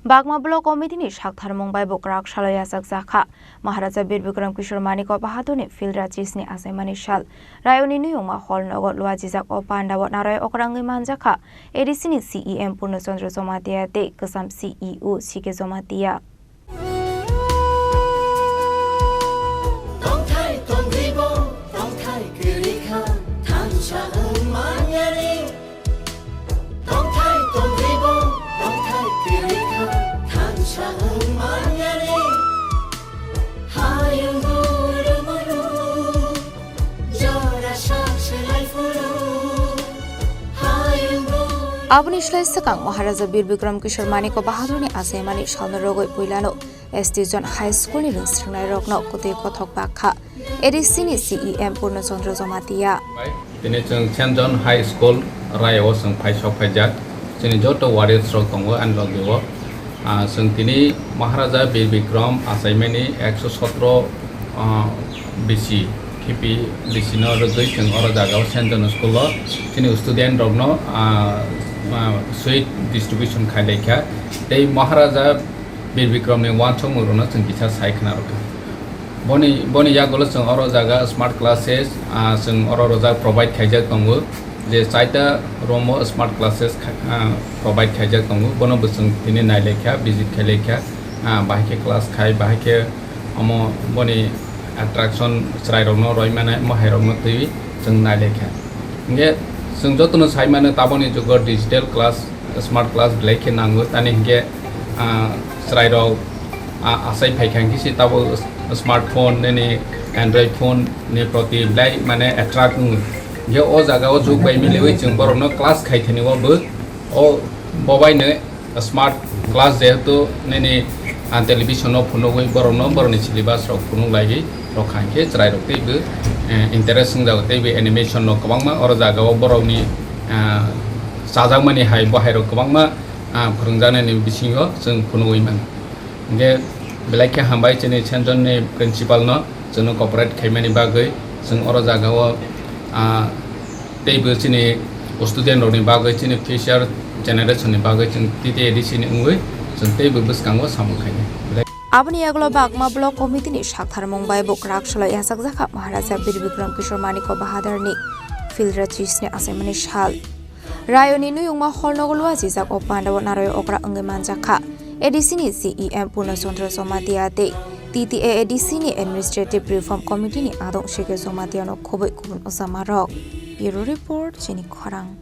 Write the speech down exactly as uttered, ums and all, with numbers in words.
Bagma Block Committee ni saktharmung bai bo kwrak salo yachakjakha. Maharaja Bir Bikram Kishore Manik Bahadur ni Phil Rachis ni achaimani sal. Rayoni Nuyungma Hall nogo luajijak o pandao naroi okra wngwi manjakha A D C ni C E M Purno Chandra Jamatia tei kwcham C E O C K Jamatia. Tongthai tongribo, tongthai kwrwi kha, thansa wng manyani. Tongthai tongribo, tongthai kwrwi kha, thansa wng manyani. Hayung guru muru, jora sak selai phuru. Hayung guru. Aboni slai swkang Maharaja Bir Bikram Kishore Manik Bahadur ni achaimani salno rogwi puilano S T John High School ni rwngsrwngnairokno kwtwi kothok bakha A D C ni C E M Purno Chandra Jamatia. Tini chwng Saint John High School Raya o chwng phai sok phaijak. Chini joto warriors rok tongo ani logi o. Ah, chwng tini Maharaja Bir Bikram achaimani ekso sotro, ah, B C, khipi B C no rwgwi chwng oro jaga o Saint John School o chini student rokno, ah, ah, sweet distribution khai lai kha. Tei Maharaja Bir Bikram ni uansukmung rokno chwng kisa sai khna rwkha. Boni, boni yagulo chwng oro jaga smart classes, ah, chwng oro rojak provide khaijak tongo. Je chaita room o smart classes kha-, ah, provide khaijak tongo. Bono bo chwng tini nai lai kha, visit khai lai kha. Ah, bahai khe class khai, bahai khe omo boni attraction chwrai rokno roi mane, mohai rokno twi chwng nai lai kha. Hingke chwng jotono sai mano taboni jugo digital class, smart class belai khe nango. Tani hingke, ah, chwrai rok, ah, asai phai kha hingke si tabo smartphone, nini Android phone ni proti belai mane attract wngo. Hingke o jaga o jug bai miliwi chwng borokno class khai thani o bo, o bobai no smart class jehetu nini, ah, television o phunugwi borokno borokni syllabus rok phunuk laiwi rok kha hingke chwrai rok teibo, eh, interest wngjago teibo animation rok kwbangma oro jaga o borokni, ah, chajakmani hai bo hai rok kwbangma, ah, phwrwngjaknai ni bisingo chwng phunugwi mano. Hingke belai khe hambai chini Saint John ni principal no chwngno cooperate khaimani bagwi chwng oro jaga o, ah, teibo chini student rokni bagwi, chini future generation ni bagwi chwng T T A D C ni wngwi chwng teibo bwskango samung khainai. Aboni yagulo Bagma Block Committee ni saktharmung bai bo kwrak salo yachakjakha Maharaja Bir Bikram Kishore Manik Bahadur ni Phil Rachis ni achaimani sal. Rayoni Nuyungma Hall nogo luajijak o pandao naroi okra wngwi manjakha. A D C ni C E M Purno Chandra Jamatia tei T T A A D C ni Administrative Reform Committee ni adong C K Jamatia no khobwi kubun ojamarok. Bureau Report, Chini Khorang.